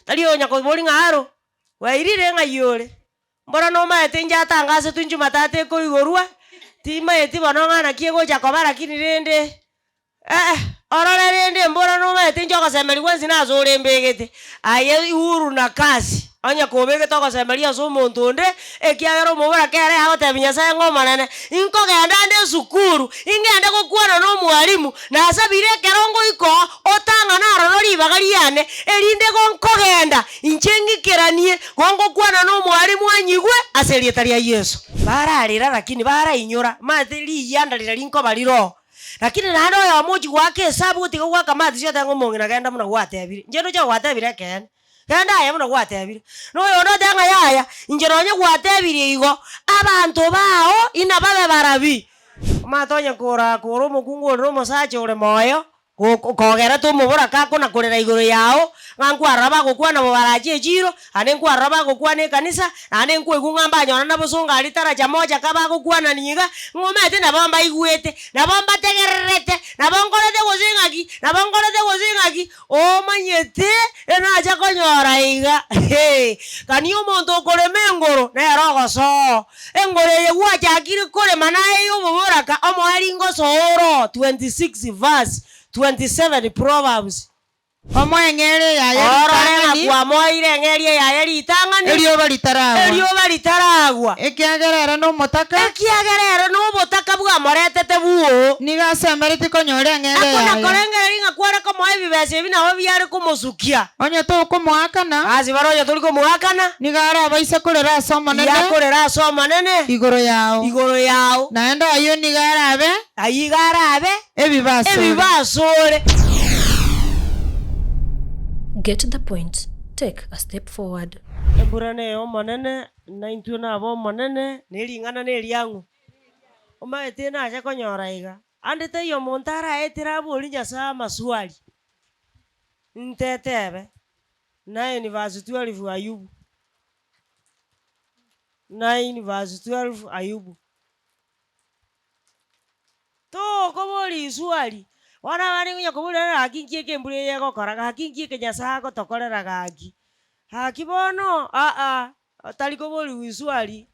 Tari onya koboria ng'a aro, bwairire ng'ai ore? Mbora nomaete inche atangasetwe Jumatatu ekoigorwa, timaeti bono ng'a naki egocha koba lakini rende eh orore rende mbora nomaete inche ogosemeria gwensi nase ore mbegete, aye uhuru na kazi, onye kobegete ogosemeria ase omonto onde, ekiagera omobora kere agotebia Nyasaye ng'a omonene, inkogenda nde esukuru, ingende gokwana na omwalimu, nasabire ekero ngoika oo, otang'ane aroro ribaga riane, erinde igo nkogenda, Inche ng'ikeranie, gongokwana nomwalimu anyigwe ase erieta ria Yeso. Bararera lakini barainyora, omanyete riyianda riria rinkoba riroo. Lakini naende oyomo ochia goaka esabu gotiga goaka matisi otebe ng'a omong'ina genda buna gwatebire. Inche ndoche gwatebire ekeene, genda aye buna gwatebire. Na oyonde otebe ng'a yaya, inche nonye gwatebirie igo, abanto bao inababe barabi. Omanyete onye korakore omokungu ore na omosacha ore moyo, Kogerete omoboraka akona-korera igoro yao, ng'a nkwarora bagokwana bobarache echiiro, naende nkwarora bagokwana ekanisa, naende nkoigwa ng'a mbanyorana bosongo aria taracha mocha kabagokwanania iga, ng'a omanyete nabo mbaigwete, nabo mbategererete, nabo nkorete gose ng'aki, nabo nkorete gose ng'aki, omanyete enacha konyora iga hee. Kani omonto okorema engoro, nere ogosoo. Engoro eye gwachakire korema naye y'oboboraka omoerio ngosoa oro 26 verse 27 Proverbs. Omoe eng'eria yaye Orore ng'a ritang'ani. kwamoeire eng'eria yaye ritang'ani. Erioba ritaragwa. Erioba ritaragwa. Ekiagera ere nomotaka. Ekiagera ere nobotaka bwamoretete bwoo. Nigo asemeretie konyora eng'eria yaye. Akona korengereria ng'a kware komoa ebibesa ebi nabo biare komosukia. Onye tokomoakana. Ase bare onye tori komoakana. Nigo arabaise korera ase Omonene. Yakorera ase Omonene. Igoro yao. Igoro yao. Naende ayio nigo arabe. Ayio igo arabe. Ebibe asore. Ebibe asore. Get the point, take a step forward. Embura ney'Omonene, na intwe nab'Omonene, ne ring'ana neriang'u. Omanyete nache konyora iga, ande taiyo omonto araetere aborie Nyasae amaswali. Ntetebe, 9 verse 12 Ayubu, 9 verse 12 Ayubu. Tokoboria riswari, bono abande ngonya koboria ng'a gaki nki eke embura eye egokora, gaki nki eke Nyasaye agotokorera gaki, gaki bono aa, otari koboriwa iswari.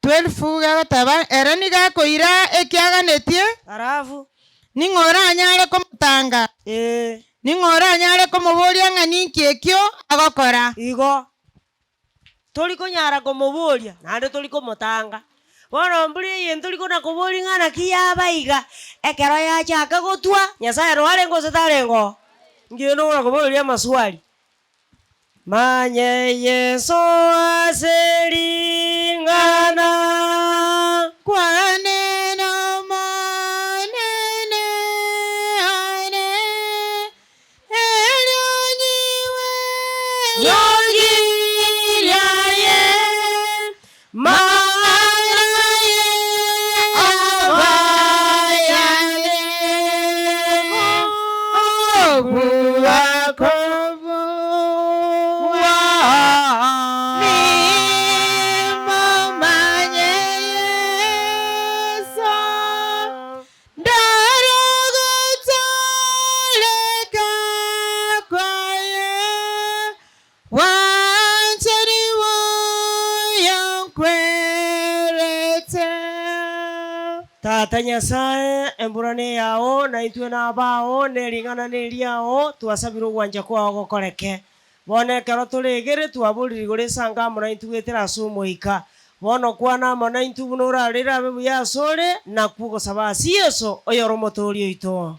12 gegoteba, Ere nigo akoira ekiaganetie, Alafu. ning'o oranyare komotanga? Ee. Ning'o oranyare komoboria ng'a ninki ekio agokora? Igo tori konyara komoboria, naende tori komotanga. Bono mbura eye ntori kona koboria ng'a naki yaba iga, ekero yachaka gotwa, Nyasaye noo arenge gose tarenge oo? Inki rende okona koboria amaswali? Manye Yeso ase ring'ana. Kwane n'Omonene one, erio nyigwe Eriogi riaye, Mang'ana aye abayane, kobua kobua, nimomanye Yeso, ndore ogotooreka kwaye. Bwanchani boyonkwerete. Tata Nyasae, embura neyao, na intwe nabao, ne ring'ana neriao, twasabire ogwancha kwao gokoreke. Bono ekero tore egere, twaborire igoro esango amo naintwe goetera ase Omoika. Bono kwana amo naintwe buna orarere abe buya asore, nakwo ogosaba ase Yeso, oyore Omotooria oito.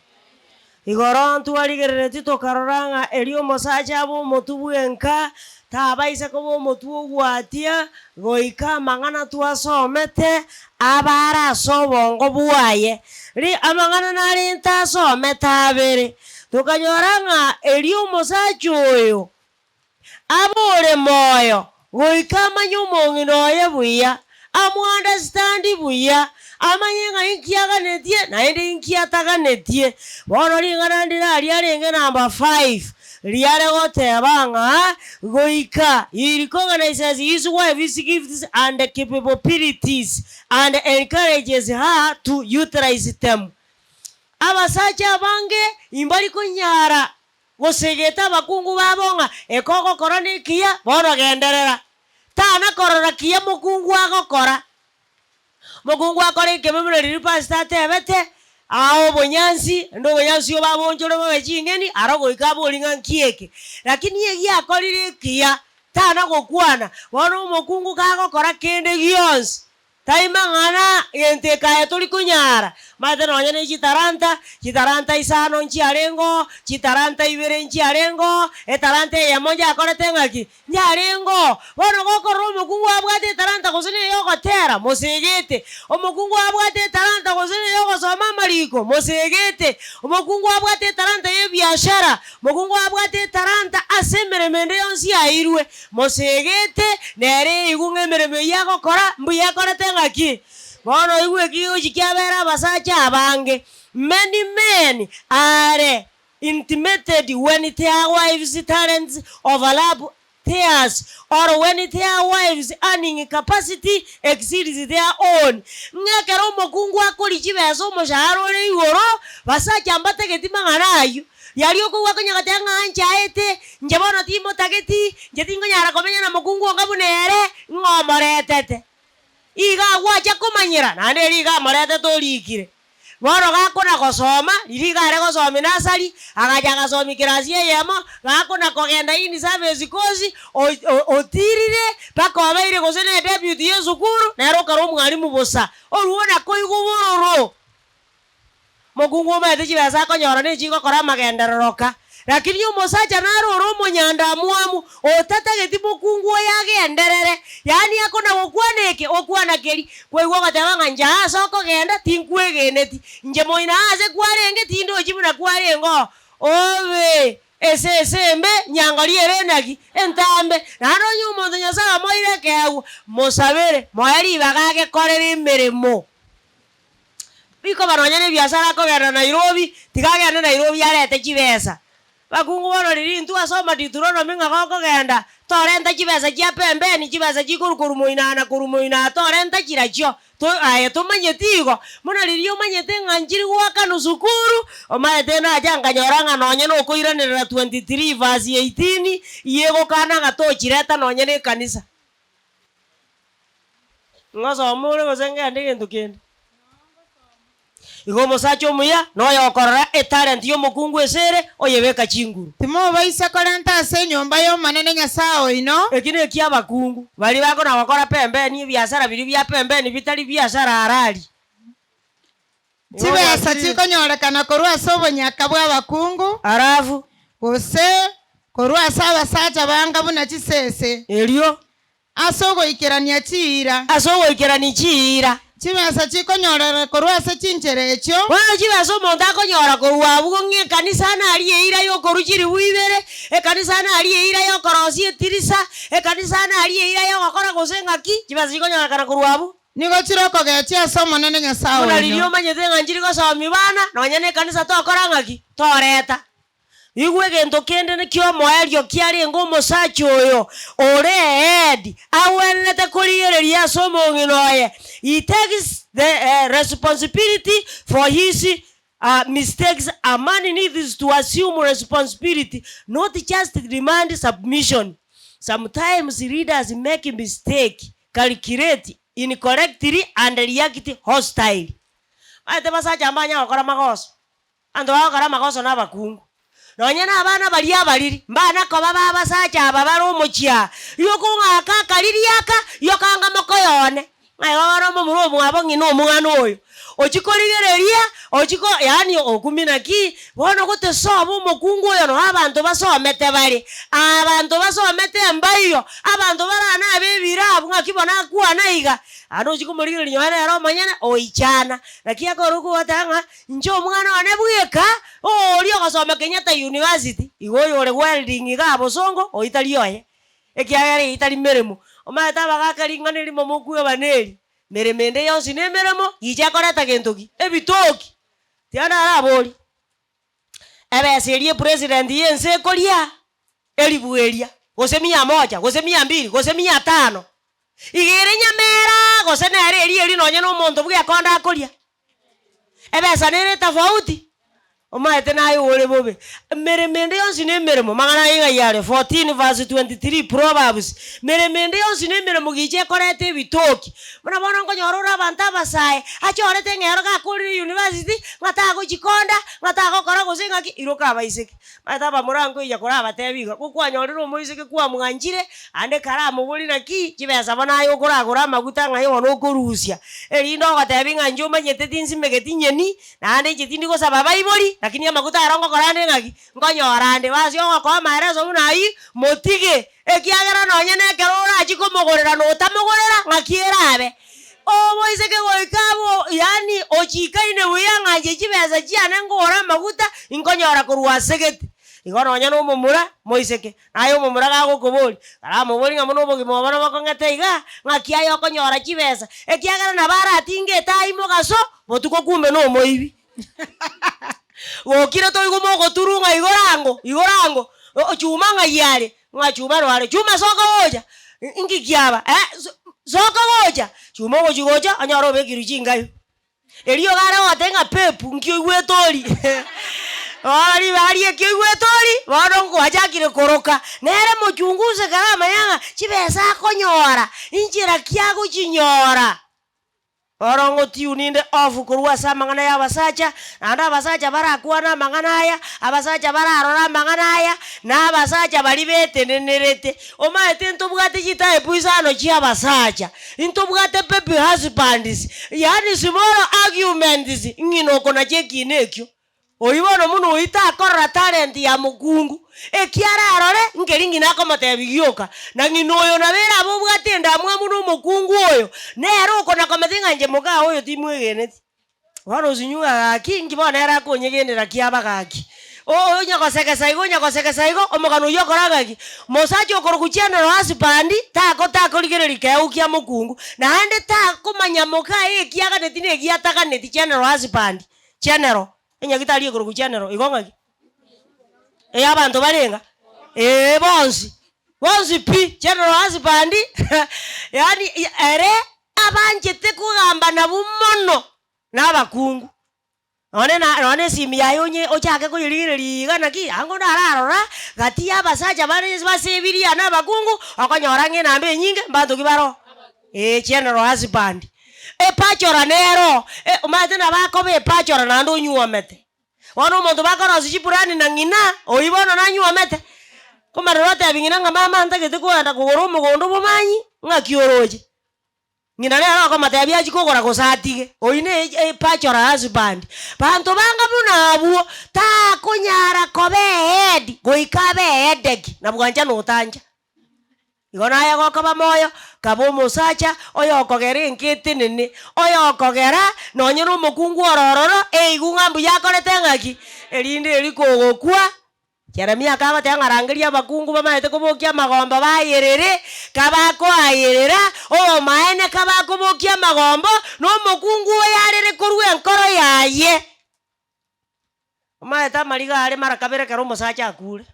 Igoro ntwarigereretie tokarora ng'a erio omosacha abe omotwe bw'enka, tabaisa koba omotwe ogwatia, goika amang'ana twasomete abe are ase obongo bwaye. Ri amang'ana nare ntasomete abere, tokanyora ng'a erio omosacha oyo Abe ore moyo, goika amanye omong'ina oye buya, amounderstandi buya, amanye ng'a inki aganetie naende inki ataganetie. Bono ring'ana ndire aria arenge number five, riare goteba ng'a goika he recognizes his wife's gifts and capabilities and encourages her to utilize them. Abasacha abange imbari konyara. Gosegete abakungu babo ng'a eke ogokora nekiya, bono genderera. Tana korora kiya mokungu agokora. Mokungu akore ekebe buna riria pastor atebete, aa obonyansi, naende obonyansi obo abonchore bobe ching'eni, aro goika abori ng'a nki eke. Lakini egiakorire ekiya, tana gokwana, bono omokungu kagokora kende gionsi, Tai mang'ana gento eke aye tori konyara. Omanyete nonya ne chitalanta, chitalanta isano nchiarenge oo, chitalanta ibere nchiarenge oo, etalanta eyemo njakorete ng'aki? Njarenge oo. Bono gokorora omokungu abwate etalanta gose neye ogotera, mosegete. Omokungu abwate etalanta gose neye ogosoma amariko, mosegete. Omokungu abwate etalanta y'ebiashara, omokungu abwate etalanta ase emeremo ende yonsi yaeirwe, Mosegete, nere eigwe ng'a emeremo eyio agokora mbuya ekorete ng'aki? Bono oigwe eki gegochia kiabera abasacha abange, Many men are intimidated when their wives' talents overlap theirs or when their wives' earning capacity exceeds their own. Ng'a ekero omokungu akoria chibesa omoshahara ore igoro, basacha mbatageti mang'ana ayio. Riaria okogwa konya goteba ng'a nchaete, inche bono timotageti, inche tinkonyara komenya na mokungu onga buna ere, ng'a omoretete. Iga agwacha komanyera, naende ere iga amoretete orikire. Bono gakona gosoma, riria iga are gosomia nursery, agacha agasomia class eyemo, gakona kogenda in service course, otirire mpaka obeire gose ne deputy ya esukuru, nere okare omwalimu bosa. Orwo nakoigwa bororo. Mokungu omaete chibesa akonyora nechigokora amagenderero oka, lakini omosacha naro ore omonyandamwamu, otatageti mokungu oye agenderere, yaani akona gokwana eke, okwana keria, kwaigwa ogoteba ng'a inche aa ase okogenda tinkwegeneti, inche moino aa ase kwarenge tindochi buna kwarenge oo, obe ese ese embe, nyangori ere enaki, entambe. Naende onye omonto Nyasaye omoeire ekeegwa, mosabere, moe ribaga agekorere emeremo. Rikoba nonya nebiasara akogenda Nairobi, tiga agende Nairobi arete chibesa. Bakungu bono riria intwe ase Deuteronomy ng'a gokogenda, torenta chibesa chia pembeni, chibesa chikorwa korwa moino aa na korwa moino aa torenta chirachio, to aye tomanyeti igo. Buna riria omanyete ng'a nchiri goakanwa sukuru, omanyete nacha nkanyora ng'a nonye nokoiranerera 23 verse 18, iye egokana ng'a tochireta nonye na ekanisa. Ng'osoma ore gose ngende egento kende? Igo omosacha omuya noyo okorora etalent y'omokungu ase ere, oyebeka chinguru. Timobaisa korenta ase enyomba y'Omonene Nyasae oino. Eki neki'abakungu baria bakona gokora pembeni ebiasara biria bia pembeni bitari biasara harari. Chibesa chikonyorekana korwa ase obonyaka bw'abakungu. Alafu. Gose korwa ase abasacha banga buna chisese. Erio. Ase ogoikerania chiira. Ase ogoikerania chiira. Chibesa chikonyorera korwa ase chinchera echio. Bono chibesa omonto akonyora korwa abwo ng'a ekanisa naria eira y'okorwa chilifu ibere, ekanisa naria eira y'okorosia etirisa, ekanisa naria eira y'ogokora gose ng'aki, chibesa chikonyorekana korwa abwo. Nigo chire okogechia ase Omonene Nyasae Buna riria oino. omanyete ng'a nchiri gosomia bana, nonya nekanisa tokora ng'aki? Toreta. Igwa egento kende ki'omoerio kiarenge omosacha oyo ore head agwenerete korigereria ase omong'ina oye, he takes the responsibility for his mistakes, a man needs to assume responsibility not just demand submission, sometimes leaders make mistake, calculate incorrectly and react hostile. Omanyete basacha mbanya gokora magoso. Abanto bagokora amagoso nabakungu, nonya nabana baria abariri, mbana koba b'abasacha aba bare omochie aa, ri'okong'aka akariri aka, ri'okanga mokoyone. Ng'a igo bono omomura omwabo ng'ina omwana oyo, ochia korigereria, ochia ko yaani okumia naki, bono gotesoba omokungu oyo noo abanto basomete bare, abanto basomete mbaiyo, abanto barane abe ebirabu ng'aki bono akwane iga, naende ochia komorigereria nonye nere omonyene, oichana. Naki akorokwa goteba ng'a. Inche omwana one bweka, oria ogosoma Kenyatta University, igo oyore welding igaa bosongo, oyio tari oye, ekiagera eyio tari meremo. Omanyete abagaka ring'ana erimo mokweba neri, meremo ende yonsi na emeremo, gicha ekoreta gento ki? Ebitoki. Tiga naraborie, ebesa eria epresident ya ense ekoria, elifu eria, gose mia moja, gose mia mbili, gose mia tano, iga ere nyamera gose nere eria eria nonye na omonto bwekonda akoria? Ebesa nere etafauti. Omaete naye ore bobe. Emeremo ende yonsi nemeremo, mang'ana aye ng'ai are? 14 verse 23 Proverbs. Meremo ende yonsi nemeremo gicha ekoreta ebitoki. Buna bono nkonyora ore abanto abasae, achorete ng'a ero gakorire university, ng'a tagochikonda, ng'a tagokora gose ng'aki, iroka abaiseke. Omanyete abamura nkoiya korabatebi iga, gokwanyorire omoiseke kwamwanchire, Ande karamobori naki, chibesa bono aye okoragora amaguta ng'ai bono okorusia, erinde ogotebi ng'a inche omanyete tinsimegeti nyeni, naende inche tindi gosaba abaibori, lakini amaguta aro ngokora ande ng'aki? Nkonyora ande. Basi ogokoa amaereso buna ayio, motige, ekiagera nonye na ekero orachie komogorera na otamogorera, ng'aki erabe? Omoiseke goika abwo yaani ochikaine buya ng'a inche chibesa chiane nkogora amaguta, inkonyora korwa asegete. Igo nonya na omomura, moiseke, Naye omomura gagokoboria, karamoborie ng'a buna obogima obo nobokong'ete iga, ng'aki aye okonyora chibesa, ekiagera nabo aratinge etai mogaso, botuko kumbe nomoibi. Gokire toigwe mogoturu ng'a igoro ango, igoro ango, chuma ng'ai are, ng'a chuma noare, chuma soka gocha, inki kiaba eh, soka gocha, chuma ogochi gocha onyore obekirwe chingayu. Erio iga are goteba ng'a pepu nki oigwete ori? Bono ribaga ri'eki oigwete ori, bono nkwachakire koroka. Nere mochunguze kare amanye ng'a chibesa akonyora, inchera ki agochinyora. Bono ngotiuni inde off korwa ase amang'ana ya abasacha, naende abasacha barakwane amang'ana aya, abasacha bararore amang'ana aya, na abasacha baria betenenerete. Omanyete ntobwate chitype isano chia abasacha. Intobwate baby husbands, yaani small arguments, ng'ina oko nachi ekiina ekio. Oyio bono buna oyio takorora talent ya mokungu, eki ararore nkeri ng'ina akomotebia gioka. Na ng'ina oyo nabo erabe obwate endamwamu na omokungu oyo, nere okonakomete ng'a inche mokaa oyo timwegeneti. Bono osinyuga gaki, inki bono ere akonyegenera kiaba gaki? Onya gosegesa igo, onya gosegesa igo, omogano oyio okora ng'aki? Mosacha okorokwa general husband, tako takorigereria keegu kia mokungu, naende takomanya mokaye ekiaganeti na egiataganeti general husband, general, enyagitari ekorokwa general, igo ng'aki? Eya abanto barenge? Eeh bonsi, bonsi pi, general husband, yaani ere Abanchete kogamba nabwo mono nabakungu. Nonye na nonye esimi yaye onye ochake koyerigereria iga naki ango nararora gati ya abasacha bare basebirie aa na abakungu, okonyora ng'a enamba enyinge mbanto ki baroo? Eeh general husband. Epachora nero, omanyete nabo akoba epachora naende onyuomete. Bono omonto bakorosia chipurani na ng'ina, oyio bono nanyuomete, komarora otebi ng'ina ng'a mama ntagete kogenda kogora omogondo obomanyi, ng'aki oroche? Ng'ina nere okomotebia achie kogora gose atige, oyio ne epachora husband. Banto banga buna abwo, takonyara koba ehead goika abe ehedeki na bwancha na otancha. Igo naye gokoba moyo, kaba omosacha oyokogera enka etenene, oyokogera nonye na omokungu ore ororo, eigu ng'a mbuya akorete ng'aki? Erinde eri kogokwa, Jeremia akagoteba ng'a rangeria abakungu bamaete kobokia amagombo bayerere, kabakoayerera, obomaene kabakobokia amagombo, na omokungu oyo arere korwa enkoro yaye. Omanyete amariga are mara kabere ekero omosacha akure.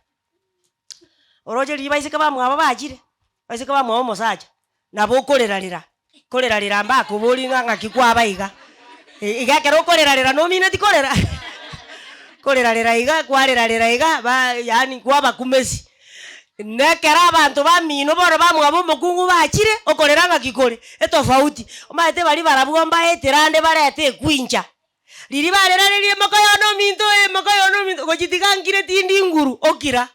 Oroche riria baiseke bamwabo bachire, baiseke bamwabo omosacha, nabo okorerarera, korerarera mbakoborie ng'a ng'aki kwaba iga, iga ekero okorerarera nomineti korera korerarera iga kwarerarera iga ba yaani kwabakumesi. Nekero abanto bamino bono bamwabo omokungu bachire, okorera ng'aki kore? Etofauti. Omanyete baria barabwo mbaetera ande barete ekwincha. Riria barerarerie mokoyone ominto oye, mokoyone ominto, gochitiga nkire tindi nguru, okira.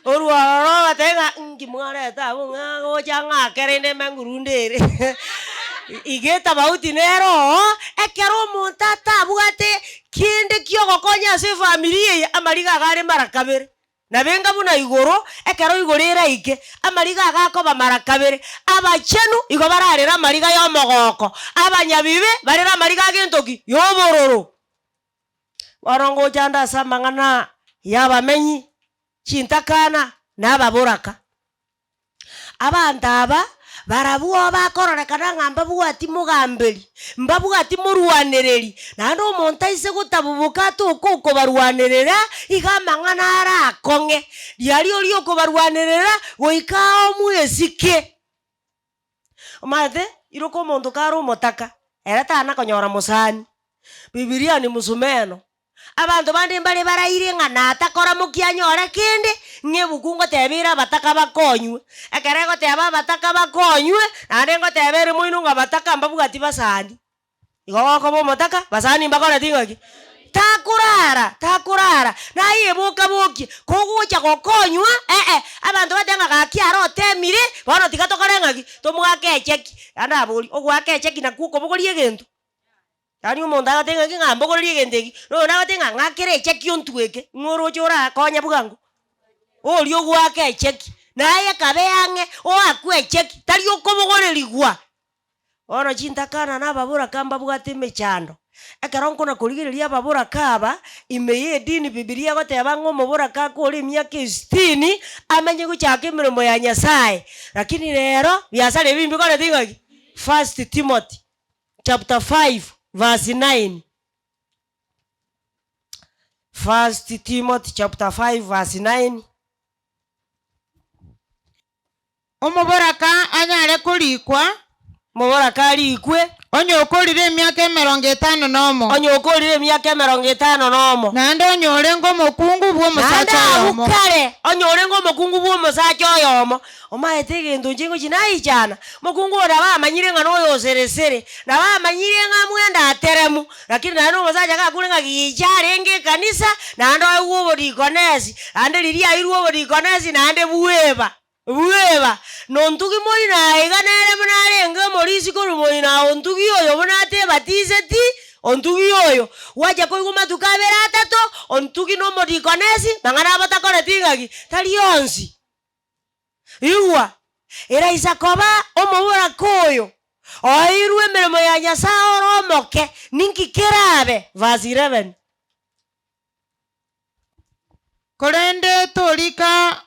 Orwo ororo obatebia ng'a nki mwareta abwo ng'a gocha ng'ake rende mbe nguru ndere. Iga etabauti nere oo, ekero omonto atabwate kende kiogokonya ase efamiri eye, amariga iga are mara kabere. Nabenga buna igoro, ekero igoro eraike, amariga agakoba mara kabere. Abachenu igo bararere amariga y'omogooko, abanyabibe barere amariga a gento ki? Y'obororo. Bono ngocha nde ase amang'ana y'abamenyi, chintakana, na ababoraka. Abanto aba barabwo bakororekana ng'a mbabwati mogamberi, mbabwati morwanereri, naende omonto aise gotabuboka atoke okobarwanerera, iga amang'ana are akong'e. Riaria oria okobarwanerera goika aomwe esike. Omanyete, iroka omonto kare omotaka, ere tana konyora mosani, bibilia ni msumeno. Abanto bande mbare baraire ng'a natakora mokia anyore kende, ng'a ebuku ngoteba ere abataka bakonywe. Ekero egoteba abataka bakonywe, naende ngoteba ere moino ng'a abataka mbabwati basani. Igo gokoba omotaka, basani mbakoreti ng'aki? Takorara, takorara, naye eboka bokie, kogocha gokonywa eh-eh, abanto bateba ng'a gaki aro otemire, bono tiga tokore ng'aki? Tomoake echeki. Naende aboria, ogoaka echeki nakwo okobogoria egento? Yaani omonto agotebi ng'aki ng'a mbogorerie egento eki, na oyonde agotebi ng'a ng'akere echeki ontweke, ng'o oroche orakonye bwango? Oria ogoaka echeki, naye kabe ang'e oakwe echeki, tari okobogorerigwa. Bono chintakana na ababoraka mbabwate emechando. Ekero nkona korigereria ababoraka aba, ime y'edini Bibilia egoteba ng'a omoboraka akore emiaka esitini, amenye gochaka emeremo ya Nyasaye. Lakini rero, biasara ebi mbikoreti ng'aki? First Timothy chapter 5 verse 9. First Timothy chapter 5 verse 9. Omoboraka anyare korikwa. Omoboraka arikwe. Onye okorire emiaka emerongo etano nomo. Onye okorire emiaka emerongo etano nomo. Naende onye orenge omokungu bw'omosacha Naende abwo oyomo. kare, onye orenge omokungu bw'omosacha oyomo. Omaete egento inche ngochia naichana, omokungu oyo nabo amanyire ng'a noyo oseresere, nabo amanyire ng'a mwenda ateremu, lakini naende omosacha gakure ng'a gicha arenge ekanisa, naende oegwe obodikonesi, naende riria airwe obodikonesi naende bweba. Bweba, nontugi moino aiga nere buna arenge omorisia korwa moino aa ontugi oyo buna atebatiseti, ontugi oyo. Gwacha koigwa matuko abere atato, ontugi na omodikonesi, mang'ana abo takoreti ng'aki? Tari onsi. Igwa, eraisa koba omoboraka oyo, oeirwe emeremo ya Nyasae ore omoke, ninki kerabe? Verse 11. Korende torika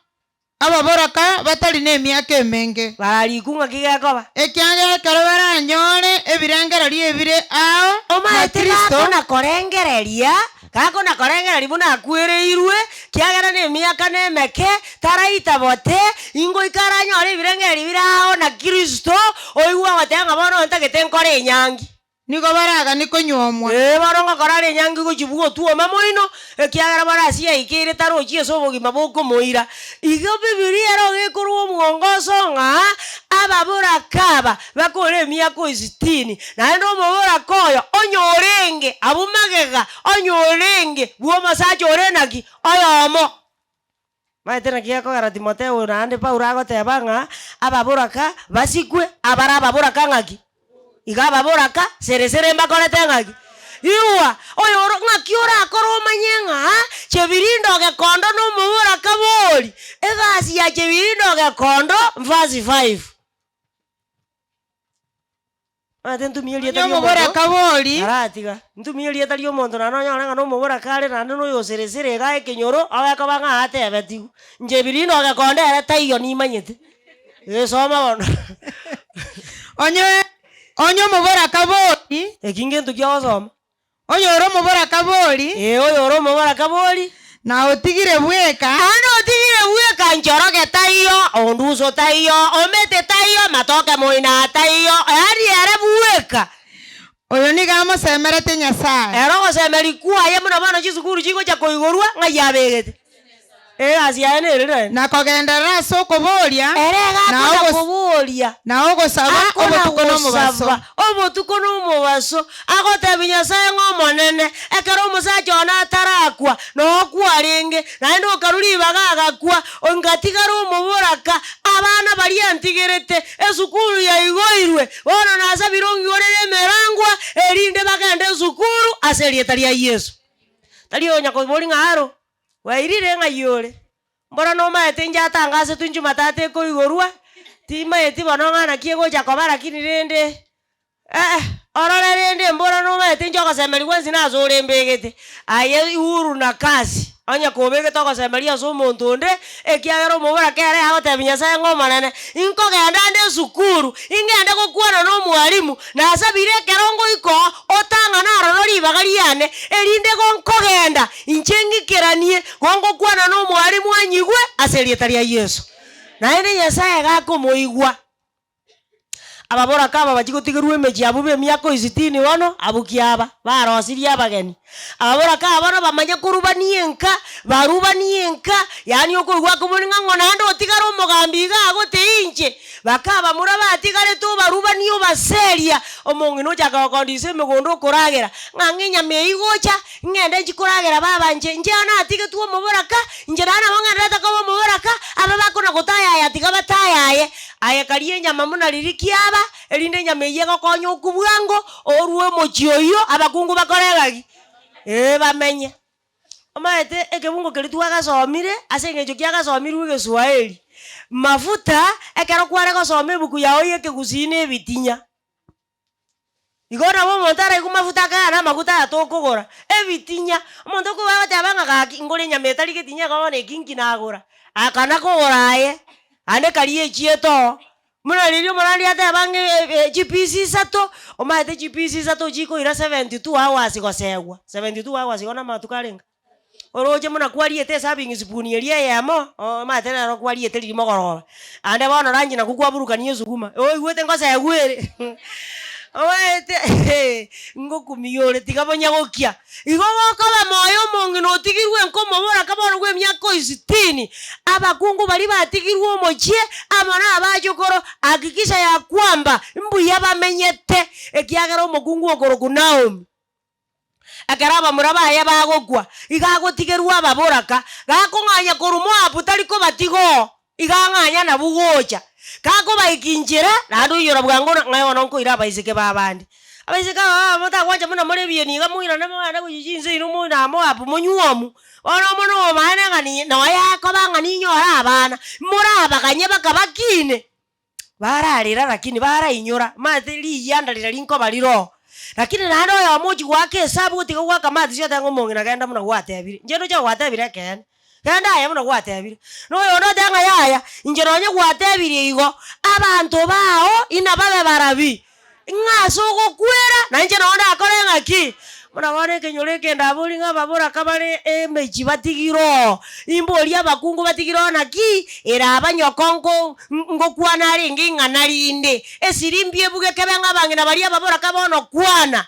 ababoraka batari nemiaka emenge. Bararikwe ng'aki gekoba. Ekiagera ekero baranyore ebirengererio ebire ao na Omaete Kristo. gakona korengereria, gakona korengereria buna akwereirwe, kiagera nemiaka nemeke, taraita bote, ingoika aranyore ebirengererio bire ao na Kristo, oigwe ogoteba ng'a bono ntagete nkore enyangi. Nigo baraganie konyuomwa. Ee, bono ngokora are enyangi gochia bw'otuoma moino, ekiagera bono ase yaikeire tarochi ase obogima bokomoira. Igo Bibilia ero gekorwa omwongoso ng'a ababoraka aba bakore emiaka o sitini, naende omoboraka oyo onye orenge abwo magega, onye orenge bw'omosacha ore naki? Oyomo. Maete naki gekogera Timotheo oyo naende Paulo agoteba ng'a ababoraka basikwe, abare ababoraka ng'aki? Iga ababoraka sere sere mbakorete ng'aki? Igwa, oyoro ng'aki orakore omanye ng'a Chebirindo ogekondo na omoboraka bori, egasi ya Chebirindo ogekondo verse 5. Omanyete ntumie Onye erieta ri'omonto, omoboraka bori. Aratiga, ntumie erieta ri'omonto naende onyore ng'a nomoboraka are naende noyo oseresere igaa ekenyoro, ogekoba ng'a atebetigwe. Inche biri nogekonda ere taiyo nimanyete, gesoma bono. Onye onye omoboraka bori. Eki ngento ki ogosoma? Onye ore omoboraka bori. Ee, oyore omoboraka bori. Na otigire bweka. Naende otigire bweka Njoroge taiyo, Onduso taiyo, Omete taiyo, Matoke moina taiyo, yaani ere bweka. Oyo nigo amosemeretie Nyasae. Ere ogosemeria kwaye buna bono chisukuru chigocha koigorwa, ng'ai abegete? Egasi yaye nere naende. Na kogenderera ase okoboria, Ere na egakona ogos- koboria, na ogosaba akona obotuko na omobaso. gosaba obotuko na omobaso, agotebia Nyasae ng'a Omonene, ekero omosacha one atarakwa, noo kwarenge, naende okarua ribaga agakwa, ngatigara omoboraka, abana baria antigerete, esukuru yaigoirwe, bono nasabire ong'igorere emerangwa, erinde bagende esukuru ase erieta ria Yeso. Tari onya koboria ng'a aro. Bwairire ng'ai ore? Mbora nomaete inche atangasetwe Jumatatu ekoigorwa, timaeti bono ng'a naki egocha koba lakini rende eh orore rende mbora nomaete inche ogosemeria gwensi nase ore mbegete. Aye uhuru na kazi, onye kobegete ogosemeria ase omonto onde, ekiagera omoboraka ere agotebia Nyasaye ng'a Omonene, inkogenda nde esukuru, ingende gokwana na omwalimu, Nasabire ekero ngoika oo, otang'ane aroro ribaga riane, erinde gonkogenda, inche ng'ikeranie, gongokwana nomwalimu anyigwe ase erieta ria Yeso. Naende Nyasae gakomoigwa. Ababoraka aba bachia gotigerwa emechie abwo b'emiaka o sitini bono, abwo kiaba, barosirie abageni. Ababoraka aba bono bamanye korubania enka, barubanie enka, yaani okoigwa akobori ng'a ng'o naende otigare omogambi iga agote inche, baka abamura batigarete obarubanie obaseria, omong'ina ochaka gokondisa emegondo okoragera, ng'a ng'a enyama eyio igocha, ng'ende nchi koragera baba inche, inche iga natigetwe omoboraka, inche naende nabo ng'endererete koba omoboraka, aba bakona gotayaya tiga batayaye. Aye karia enyama buna riria kiaba, erinde enyama eyio egokonye okwo bwango, orue omochie oyio, abakungu bakore egagi? Ee bamenye. Omanyete ekebungo keria twagasomire, ase eng'encho kiagasomirwe egeswaeri, mafuta ekero kware gosoma ebuku yago ya ekegusii na ebitinya. Igo nabo omonto araigwe mafuta akaya na amaguta aya tokogora, ebitinya, omonto okogwa agoteba ng'a gaki ngore enyama etari getinya igo bono eki nki nagora, akana kogora aye, ande karia echiete oo, buna riria omorandi ateba ng'a chipisi isato, omanyete chipisi isato chikoira 72 hours gosegwa, 72 hours igo na amatuko arenge? Oroche buna kwariete eserving spoon eria eyemo, omanyete nero kwariete riria mogoroba, ande bono lunch nakwo kwaburukania esuguma, oigwete ngosegwa ere omanyete ngokumia ore tiga bonya gokia. Igo gokoba moyo omong'ina otigirwe nkomoboraka bono bwa emiaka o sitini, abakungu baria batigirwe omochie amo na abachokoro, hakikisha ya kwamba mbuya bamenyete, ekiagera omokungu okorokwa Naomi. Ekero abamura baye bagokwa, igo agotigerwa ababoraka, gakong'anya korwa Moabu tari kobatiga oo, igo ang'anya nabwo gocha. Gakobaika inchera, naende oiyora bwango ng'a ng'a bono nkoira abaiseke b'abande. Abaiseke aba babo tagwancha buna more ebieni iga moirane mogende gochia chinse inwe moina Moabu monywomu. Bono omonwe omaene ng'a ni nonya akoba ng'a ninyore abana, morabaganye bakabakine. Bararera lakini barainyora, omanyete riyianda riria rinkoba rire oo. Lakini naende oyomo ochia goaka esabu gotiga goaka maths otebe ng'a omong'ina genda buna gwatebire, inche ndoche gwatebire ekeene, genda aye buna gwatebire. Na oyonde otebe ng'a yaya, inche nonye gwatebirie igo, abanto bao inababe barabi, Ng'a ase ogokwera, na inche nao ndakore ng'aki? Buna bono ekenyoro eke ndaborie ng'a ababoraka bare emechie batigire oo, imborie abakungu batigire oo naki, eraba nyoko nko ngokwana arenge ing'ana rinde, esirimbi ebuge kebe ng'a abang'ina baria ababoraka bono kwana.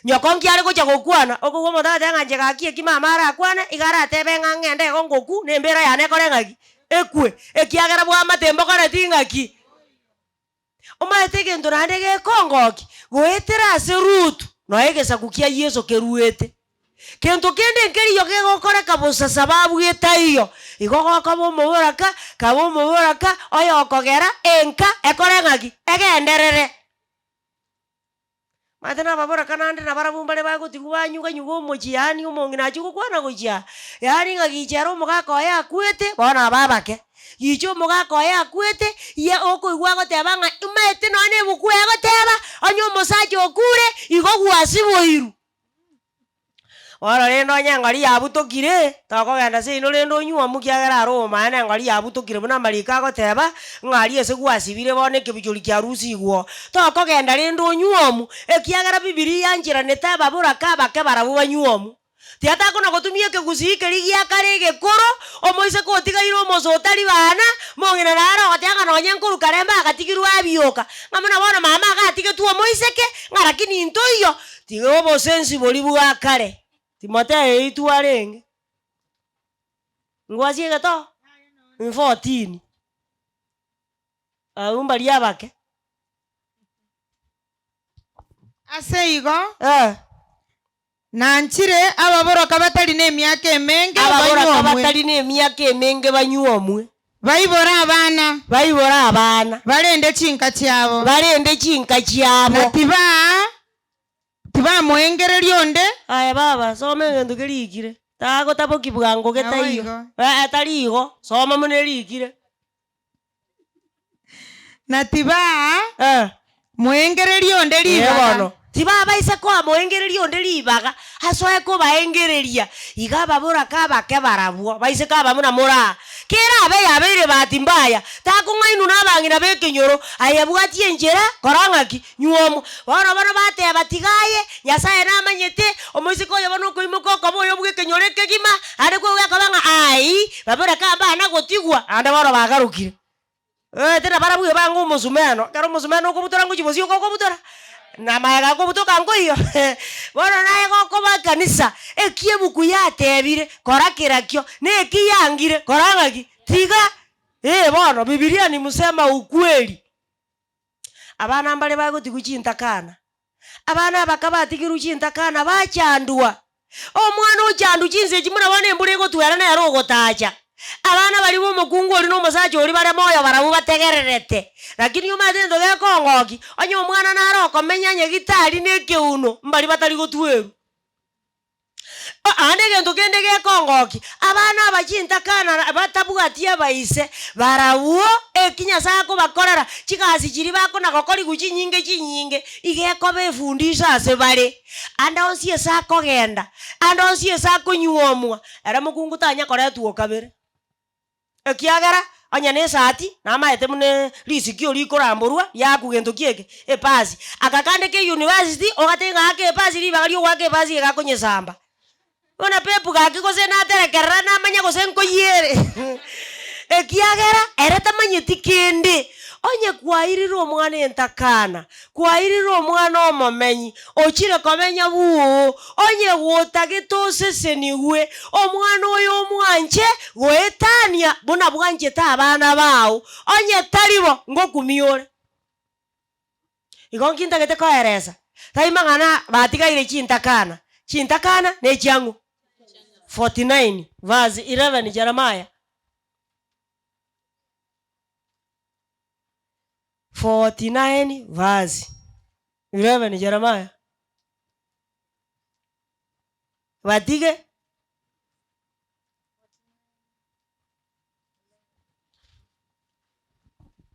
Nyoko nki are gocha gokwana? Okogwa omonto agateba ng'a inche gaki eki mama arakwane, iga aratebe ng'a ng'ende igo ngoku, na embera yane ekore ng'aki? Ekwe, ekiagera bwamate mbokoreti ng'aki? Omanyete egento naende gekongokia? Goetera ase Rutu noe egesaku kia Yeso keruete. Gento kende nkeriyo kegokoreka bosa sababu etaiyo. Igo gokoba omoboraka, kaba omoboraka oyokogera enka ekore ng'aki? Egenderere. Omanyete nababoraka naende nabarabwo mbare bagotigwa banyuga-nyuga omochie yaani omong'ina achia gokwana gochia aa, yaani ng'a gicha ere omogaka oye akwete, bono aba abake. Gicha omogaka oye akwete, ye okoigwa agoteba ng'a omanyete nonya na ebuku egoteba, onye omosacha okure, igo gwasiboirwe. Bono rende onye engori yabutokire, tokogenda seino rende onywe omo ekiagera aro obomaene engori yabutokire buna amariko agoteba, ng'a aria ase gwasibire bono ekebuchori kiarusigwe oo. Tokogenda rende onywe omo, ekiagera bibilia yancheranete ababoraka abake barabwo banywe omo. Tiatakona gotumia ekegusii keria gia kare egekoro, omoiseke otigaire omosa otari bana, mong'ina naro ogoteba ng'a nonye nkorwa kare mbagatigirwe abioka, ng'a buna bono mama agatigetwe omoiseke, ng'a lakini intoiyo. Tiga obosensi boria bwa kare. Timotheo eitwe arenge ngwasie egetoo 14 abwo mbaria abake. Ase igo, Eh. nanchire ababoroka batari nemiaka emenge Ababoroka banyuomwe. batari nemiaka emenge banyuomwe. Baibore abana. Baibore abana. Barende chinka chiabo. Barende chinka chiabo. Na tibaa tibamoengereria onde. Aye baba, soma egento kerikire, tagotaboki bwango getaiyo. Naboigo. Ee, tari igo, soma buna erikire. Na tibaa Eh. moengereria onde Ee ribaga. bono, tibabaisa koa moengereria onde ribaga, asoe kobaengereria. Iga ababoraka abake barabwo, baiseke aba buna more aa. Kerabe yabeire bahati mbaya, takong'ainwa nabang'ina b'ekenyoro, aye bwatie enchera, kora ng'aki? Nyuomwa. Bono bono bateba, Tiga aye, Nyasae namanyete, omoiseke oyo bono okoimoka okoba oyo bw'ekenyoro ekegima, aande kwegwa akoba ng'a ai, baboraka mbana gotigwa, naende bono bagarokire. Oete na barabwo ebanga omosumeno, ekero omosumeno okobutora ngochia bosio okobutora, na amaega akobutoka nkoiyo bono naye gokoba ekanisa, eki ebuku yatebire, kora kerakio, na eki yangire, kora ng'aki? Tiga. Ee bono, Bibilia ni msema ukweli. Abana mbare bagotigwa chintakana, abana abaka batigirwe chintakana bachandwa. Omwana ochandwa chinsa echi buna bono embura egotwera nere ogotacha. Abana baria ba omokungu oria na omosacha oria bare moyo barabwo bategererete. Lakini omanyete egento gekongokia, onye omwana nare okomenya nyagitari na ekeuno, mbaria batari gotwerwa. Aande egento kende gekongokia, abana aba chintakana batabwati abaise, barabwo eki Nyasae akobakorera, chigasi chiria bakona gokorigwa chinyinge chinyinge, iga ekoba efundisho ase bare. Ande onsi ase akogenda, ande onsi ase akonyuomwa, ere mokungu tanya koretwa okabere. Ekiagera onye nesati, namaete buna risikio rikoramborwa riakwa gento ki eke? Epasi. Aka kande ka university, ogateba ng'a ake epasi ribaga ria ogoaka epasi iga akonyesamba. Buna pepu gaki gose naterekerera namanya gose nkoyiere ekiagera ere tamanyeti kende. Onye kwairire omwana entakana, kwairire omwana omomenyi, ochire komenya bwoo, onye gotagete osesenigwe, omwana oyo omwanche goetania buna bwanchete abana bao, onye tari bo, ngokumia ore. Igo nki ntagete koeresa? Tari mang'ana batigaire chintakana, chintakana ne chiang'u? 49 verse 11 Jeremiah. 49 verse 11 Jeremiah. Batige.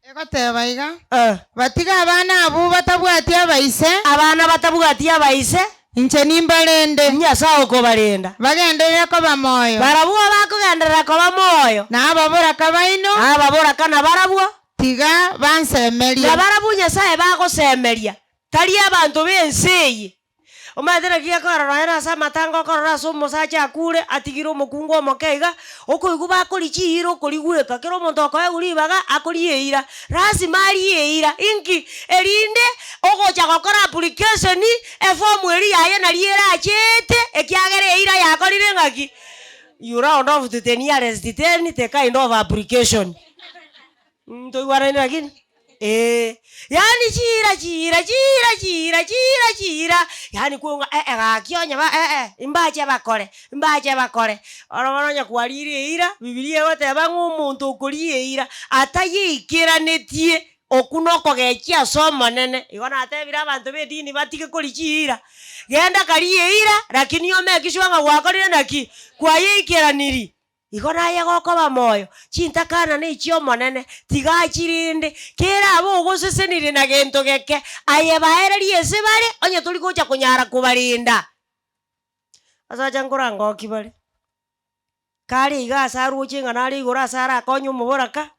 Egoteba iga, Eh. Batige abana abwo batabwati abaise. Abana batabwati abaise. Inche nimbarende. Nyasae okobarenda. Bagenderere koba moyo. Barabwo bakogenderera koba moyo. Na ababoraka baino. Na ababoraka nabarabwo. Tiga bansemerie. Nabarabwo Nyasae bagosemeria, tari abanto b'ense eye. Omanyete naki gekorora nonya na ase amatanga okorora ase omosacha akure, atigire omokungu omoke iga, okoigwa bakoria chiira okorigweka, kera omonto okoegwa ribaga akoria eira, lazima arie eira, inki? Erinde ogocha gokora application, efomu eria yaye naria eracheete, ekiagera eira yakorire ng'aki? You round off to the nearest ten, the kind of application. Ntoigwanaine lakini? Eeh, yaani chiira chiira chiira chiira chiira chiira, yaani kwong'a eh gaki onye ba eh mbache bakore, mbache bakore. Oro bono onye kwarire eira, bibilia egoteba ng'a omonto okoria eira, atayeikeranetie, okwo nokogechia ase Omonene. Igo natebire abanto ba edini batige koria chiira, genda karie eira, lakini omake sure ng'a gwakorire naki? Kwayeikeranirie. Igo naye gokoba moyo, chintakana nechi'Omonene, tiga achirende, kerabe ogosesenirie na gento geke, aye baererie ase bare, onye tori gocha konyara kobarenda. Asacha nkorangoki bare, kare iga ase aroche ng'a nare igoro ase arakonye omoboraka,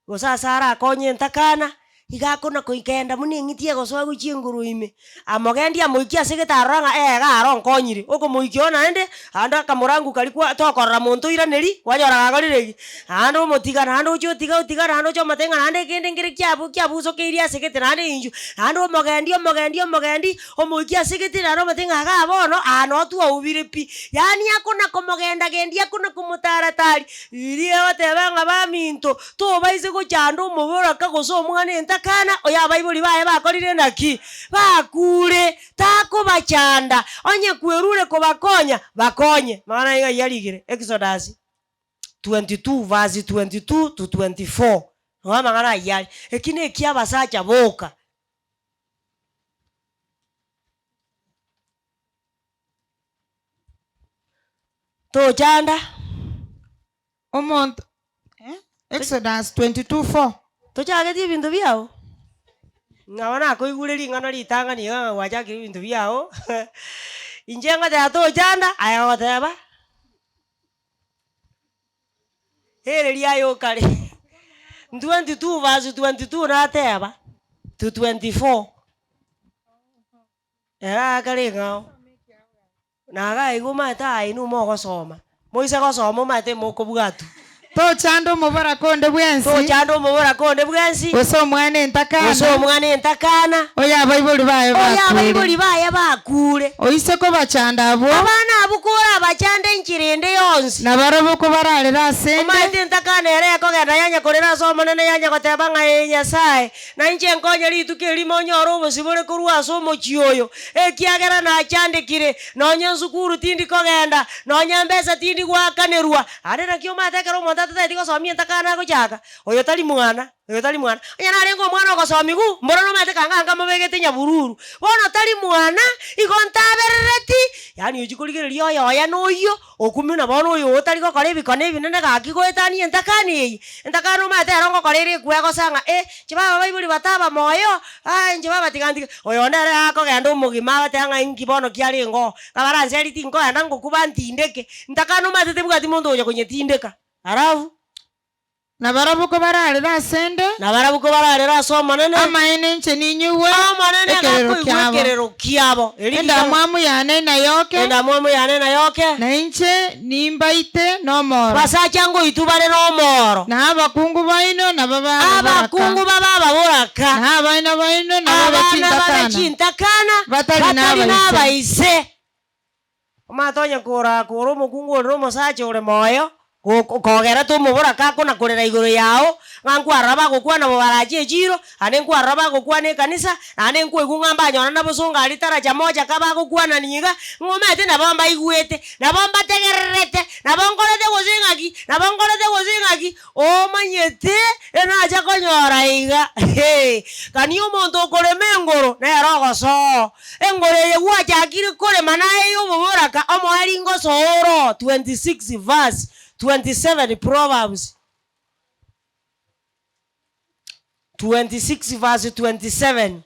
Gose ase arakonye entakana, iga akona koikenda buna eng'iti egosoa gochia engoro ime, amogendie amoikie ase egete arora ng'a ee iga aro onkonyire, okomoikia oo naende, ande akamorangu karia kwa tokorora monto oiraneri, kwanyora gakorire ki? Naende omotiga naende oche otiga otiga naende oche omotebia ng'a naende ekende nkere kiabu kiabusokeirie ase egete naende inchuo, naende omogendi omogendi omogendi, omoikie ase egete naende omotebie ng'a igaa bono, aa noo twaubire pi. Yaani akona komogenda gendia akona komotara-tari. Bibilia egoteba ng'a baminto, tobaise gochanda omoboraka gose omwana entakana, oyo abaibori baye bakorire naki? Bakure, takobachanda, onye kwerure kobakonya, bakonye. Mang'ana ayio ng'ai arikire? Exodus 22 verse 22 to 24, nigo amang'ana ayio are. Eki nekia abasacha boka. Tochanda. Omonto eh? Exodus 22:4. Tochagetie ebinto biao? Ng'a bono nakoigure ring'ana ritang'ani iga ng'a gwachakire ebinto biao, inche ngoteba tochanda, aye ogoteba ere riaye okare. 22 verse 22 nateba to 24. Ere akare eng'ao, na iga iga omanyete aye inwe mogosoma, moise gosoma omanyete mokobwatwa. Tochanda omoboraka onde bwensi. Tochanda omoboraka onde bwensi. Gose omwana entakana. Gose omwana entakana. Oyo abaibori baye bakuure. Oyo abaibori baye bakuure. Oise kobachanda abwo. Abana abwo korabachande enchera ende yonsi. Na barabwo kobararere ase 'nde. Omanyete entakana ere ekogenda yanya korera ase Omonene yanya goteba ng'a Ee Nyasae, na inche nkonye rituko erimo onyore obosibore korwa ase omochie oyo, ekiagera nachandekire, nonya esukuru tindi kogenda, nonya mbesa tindi goakanerwa. Aande naki omanyete ekero omonto atatageti gosomia entakana agochaka, oyo tari mwana, oyo tari mwana. Onye narenge omwana ogosomiwu, mboro nomanyete kanga anga mobegete nyabururu. Bono tari mwana, igo ntaberereti, yaani ochia korigereria oyoye na oyio, okumia buna bono oyo otari gokora ebikone ebinene gaki goetania entakana eye. Entakana omanyete ero ngokora ere ekwegosa ng'a eh, inche baba baibori bataba moyo, ah inche baba tiga ntige. Oyo nere akogenda omogima agoteba ng'a inki bono kiarenge oo, kabaranserie tinkoenda ngokwa bantindeke, ntakana omanyete tebwati monto ogocha konyetindeka. Alafu. Na barabwo kobararere ase 'nde. Na barabwo kobararere ase Omonene. Amaene inche ninyigwe Omonene ekerero agakoigwa kiabo. ekerero kiabo. Erio Endamwamu yane inayoke. Endamwamu yane inayoke. Na inche nimbaite nomoro. Basacha ngoitwa bare nomoro. Na abakungu baino nababe ababoraka. Abakungu babe ababoraka. Na abana baino nababe Abana chintakana. babe chintakana. Batari Batari nabaise. nabaise. Omanyete onye korakore omokungu ore na omosacha ore moyo, kogerete omoboraka akona-korera igoro yao, ng'a nkwarora bagokwana bobarache echiro, naende nkwarora bagokwana ekanisa, naende nkoigwa ng'a mbanyora na bosongo aria taracha moja ka bagokwanani iga, ng'a omanyete nabo mbaigwete, nabo mbategererete, nabo nkorete gose ng'aki, nabo nkorete gose ng'aki, Omanyete enacha konyora iga, hee, kani omonto okorema engoro nere ogosoo. Engoro eye gwachakire korema naye y'oboboraka, omoerio ngosoa oro, 26 verse 27 Proverbs 26 verse 27.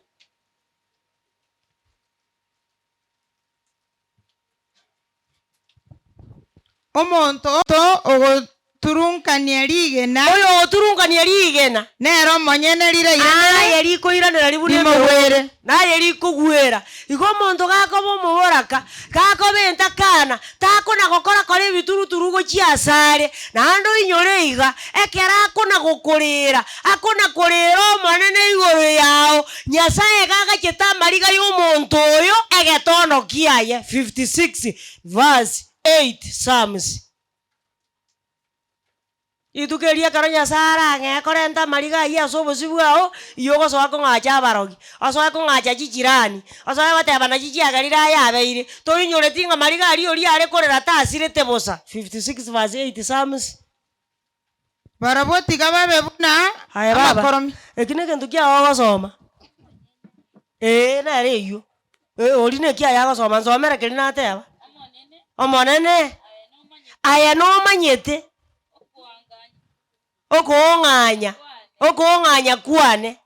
Omonto ogoturunkania rigena. Oyo ogoturunkania rigena. Nere omonyene rirairanere. Aye rikoiranera ribuna Rimogwere. Naye rikogwera. Igo omonto gakoba omoboraka, gakoba entakana, takona gokora kora ebituruturu gochia asare, naende oinyore iga, ekero akona gokoreera, akona koreera Omonene igoro yao, Nyasae iga agachete amariga y'omonto oyo egetono kiaye, 56 verse 8 Psalms. Rituko erio ekero Nyasae arang'ee korenta amariga ayio ase obosio bwao, iywo ogosoa kong'acha abarogi, osoe kong'acha chichirani, osoe goteba nachi chiagerire aya abeire, toinyoreti ng'a mariga aria oria are korera tasirete bosa, 56 verse 8 Psalms. Barabwo tiga babe buna Aye baba, amakoromi. eki negento kiao ogosoma? Ee, nere eyio. Ee, oria neki aye agosoma, nsomere keria nateba. Omonene, aye nomanyete okoong'anya, okoong'anya kwane,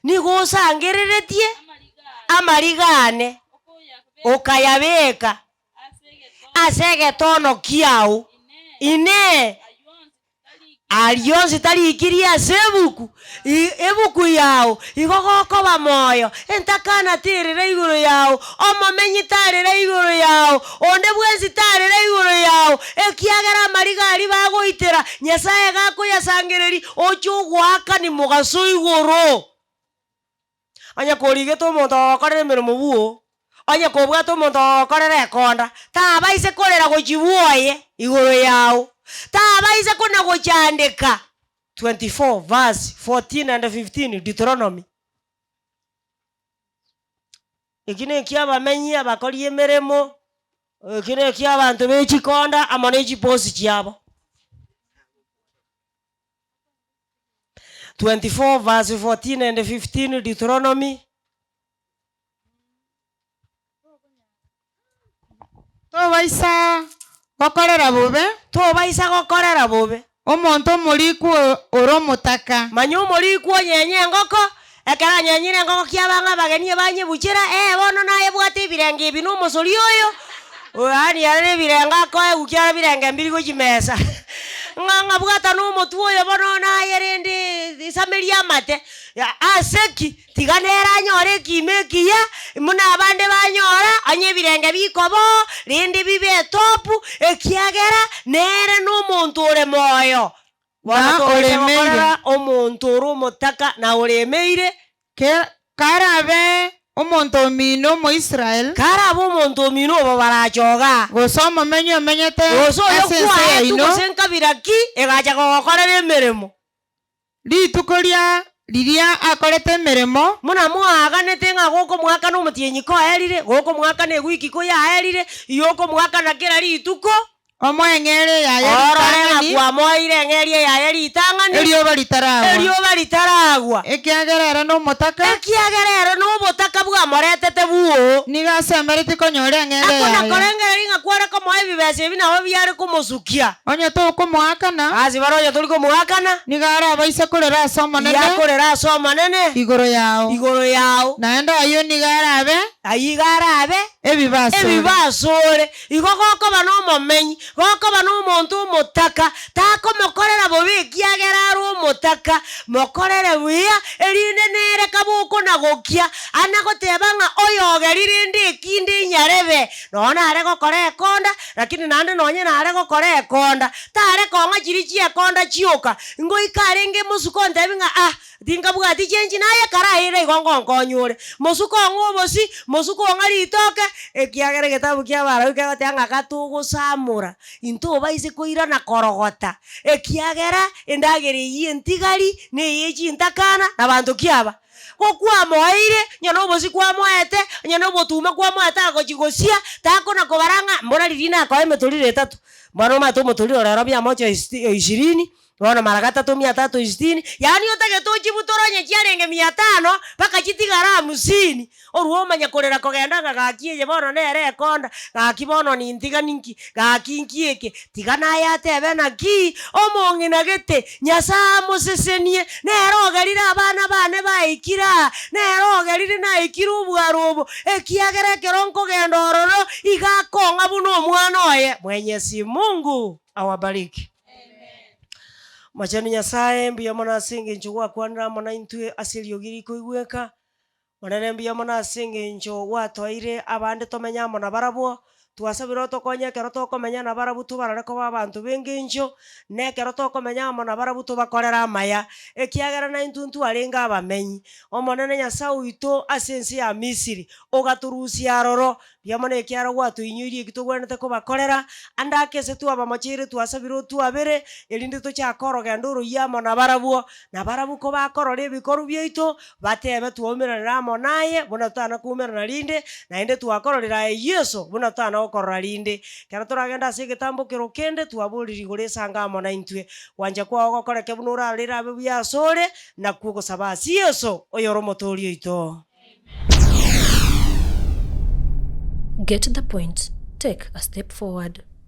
nigo osangereretie amariga ane, okayabeka ase egetono kiao. Inee! Aria onsi tarikirie ase ebuku, ebuku yao, igo gokoba moyo, entakana terera igoro yao, omomenyi tarera igoro yao, onde bwensi tarera igoro yao, ekiagera amariga aria bagoitera, Nyasae gakoyasangereria, oche ogoakani mogaso igoro. Onye korigete omonto ogokorera emeremo bwoo, onye kobwate omonto ogokorera ekonda, tabaise korera gochia bwoye igoro yao, tabaise kona gochandeka. 24 verse 14 and 15 Deuteronomy. Eki nekia abamenyi abakori emeremo, eki nekia abanto be chikonda amo ne chibosi chiabo. 24 verse 14 and 15 Deuteronomy. Tobaisa gokorera bobe. Tobaisa gokorera bobe. Omonto omorikwa ore omotaka. Manya omorikwa onyenye engoko, ekero anyenyire engoko kiaba ng'a abageni ebanyebuchera, ee bono nayebwate ebirenge ebi na omosori oyo, Yaani ere nebirengo akoegwa kiagera birenge mbiri gochia mesa, ng'a ng'a bwata na omotwe oyo bono naye rende isameria amate, ase ki? Tiga nere anyore ekiimo ekiya, Buna abande banyora, onye ebirenge bikoboo, rende bibe etopu, ekiagera nere nomonto ore moyo. Bono Na tobaisa oremeire. gokorera omonto ore omotaka na oremeire. Ke- Karabe omonto omino Omoisraeli. Karabe omonto omino obo barachoga. Gose omomenyi omenyete Gose oyo ase ense kwaetwe yaino. gose nkabira ki egacha gogokorera emeremo. Rituko ria riria akorete emeremo. Buna moaganete ng'a gokomoakana omotienyi koerire, gokomoakana ewiki koyaerire, igo okomoakana kera rituko. Omoe eng'eria yaye Orore ng'a ritang'ani. kwamoeire eng'eria yaye ritang'ani. Erioba ritaragwa. Erioba ritaragwa. Ekiagera ere nomotaka. Ekiagera ere nobotaka bwamoretete bwoo. Nigo asemeretie konyora eng'eria Akona yaye. korengereria ng'a kware komoa ebibesa ebi nabo biare komosukia. Onye tokomoakana. Ase bare onye tori komoakana. Nigo arabaise korera ase Omonene. Yakorera ase Omonene. Igoro yao. Igoro yao. Naende ayio nigo arabe. Ayio igo arabe. Ebibe asore. Ebibe asore. Igo gokoba nomomenyi, gokoba nomonto omotaka, takomokorera bobe ekiagera are omotaka, mokorere buya, erinde nere kabe okona-gokia, ana goteba ng'a oyogerire rende ekinde inyarebe. Nonya nare gokora ekonda, lakini naende nonye nare gokora ekonda, tare kong'a chiria chi'ekonda chioka, ngoika arenge mosuko ontebi ng'a ah, tinkabwati chenchi naye karaire igo ngonkonya ore. Mosuko ong'e obosi, mosuko ong'a ritoke, ekiagera egetabu kia Abalawi kegoteba ng'a gatogosamora, intobaise koirana korogota, ekiagera endagera eyio entigari, na eye chintakana, na banto ki aba? Gokwamoeire, onye nobosie kwamoete, onye nobotuma kwamoete agochia gosia, takona kobara ng'a mbora riria nakoa emetoriro etato, bono omanyete omotoriro rero mia moja ishirini, bono mara gatato mia tatu isitini, yaani otagete ochibutore onye chiarenge mia tano, mpaka chitigare hamsini, orwe omanye korera kogenda ng'a gaki eye bono nere ekonda, gaki bono nintigani nki, gaki nki eke, tiga naye atebe naki, omong'ina gete, Nyasae amosesenie, nere ogerire abana bane baikire aa, nere ogerire naikire obwaro obo, ekiagera ekero nkogenda ororo, iga akong'a buna omwana oye. Mwenyezi Mungu awabariki. Omochenu Nyasae, mbuya mono ase engencho gwakwanire amo naintwe ase eriogi rikoigweka. Monene mbuya mono ase engencho gwatoeire abande tomenye amo nabarabwo, twasabire otokonye ekero tokomenya nabarabwo tobarore koba abanto b'engencho, na ekero tokomenya amo nabarabwo tobakorere amaya, ekiagera naintwe ntwarenge abamenyi. Omonene Nyasae oito ase ense ya Misiri, ogatorusia aroro, mbuya mono ekiagera gwatoinyoirie eki togwenerete kobakorera, ande ake ase twabamocheire twasabire otwabere, erinde tochake orogendo oroyia amo nabarabwo, nabarabwo kobakorora ebikorwa biaito, Batebe, Twaumeranire amo naye, buna totana koumerana rinde, naende twakororire aye Yeso, buna totana gokorora rinde. Ekero toragende ase egetambokero kende, twaborire igoro esango amo naintwe. Gwancha kwao gokoreke buna orarorere abe buya asore, nakwo ogosaba ase Yeso, oyore Omotoori oito. Get the point, take a step forward.